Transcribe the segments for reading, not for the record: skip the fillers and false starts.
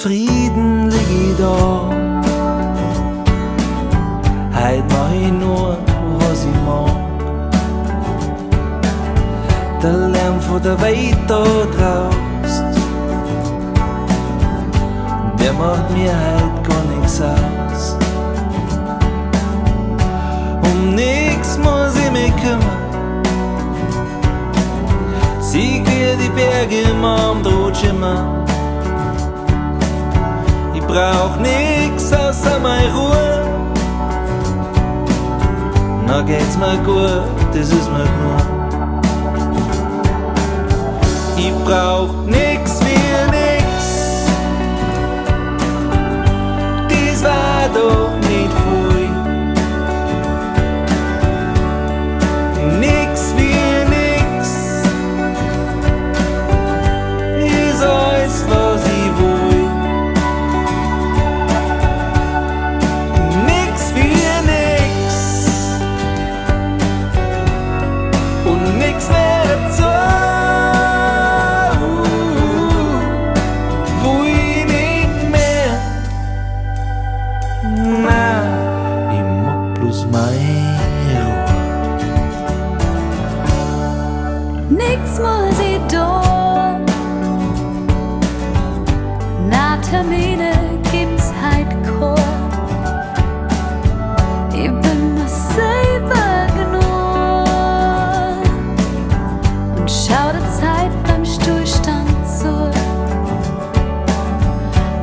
Zufrieden lieg ich da. Heut mach ich nur, was ich mag. Der Lärm von der Welt da draußen, der macht mir heut gar nix aus. Um nix muss ich mich kümmern. Sieh wie die Berge im Abendrot schimmern. Ich brauch nix außer meine Ruhe. Na geht's mir gut, das ist mir genug. Ich brauch nix wie nix. Das war doch nicht viel. Nix wie nix ist alles, was ich will. Nix wie nix und nix mehr dazu. Will ich nicht mehr. Nein, ich mag bloß meine Ruhe. Nix muss ich tun, na Termine gibt's heut kein. Ich bin mir selber genug und schau der Zeit beim Stillstand zu.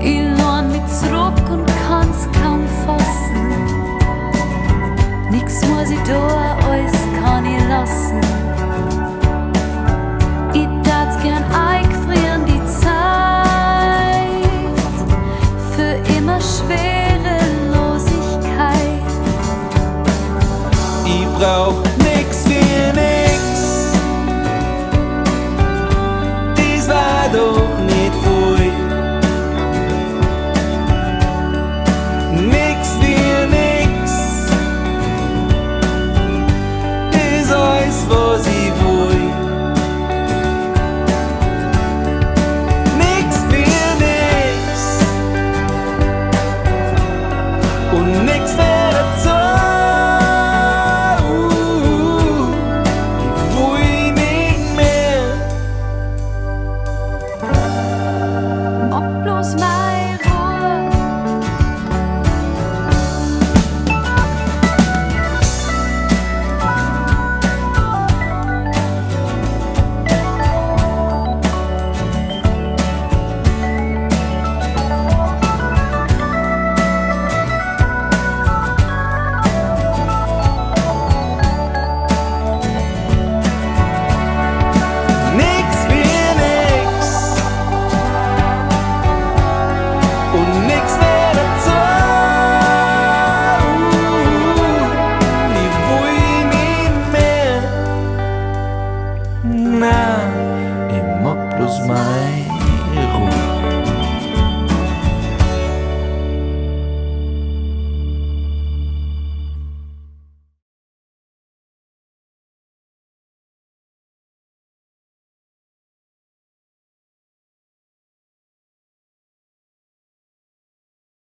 Ich lehn mich zurück und kann's kaum fassen. Nix muss ich tun, alles kann ich lassen. Ich tat's gern eingefrieren, die Zeit, für immer Schwerelosigkeit. Ich brauch nix wie nix, das war doch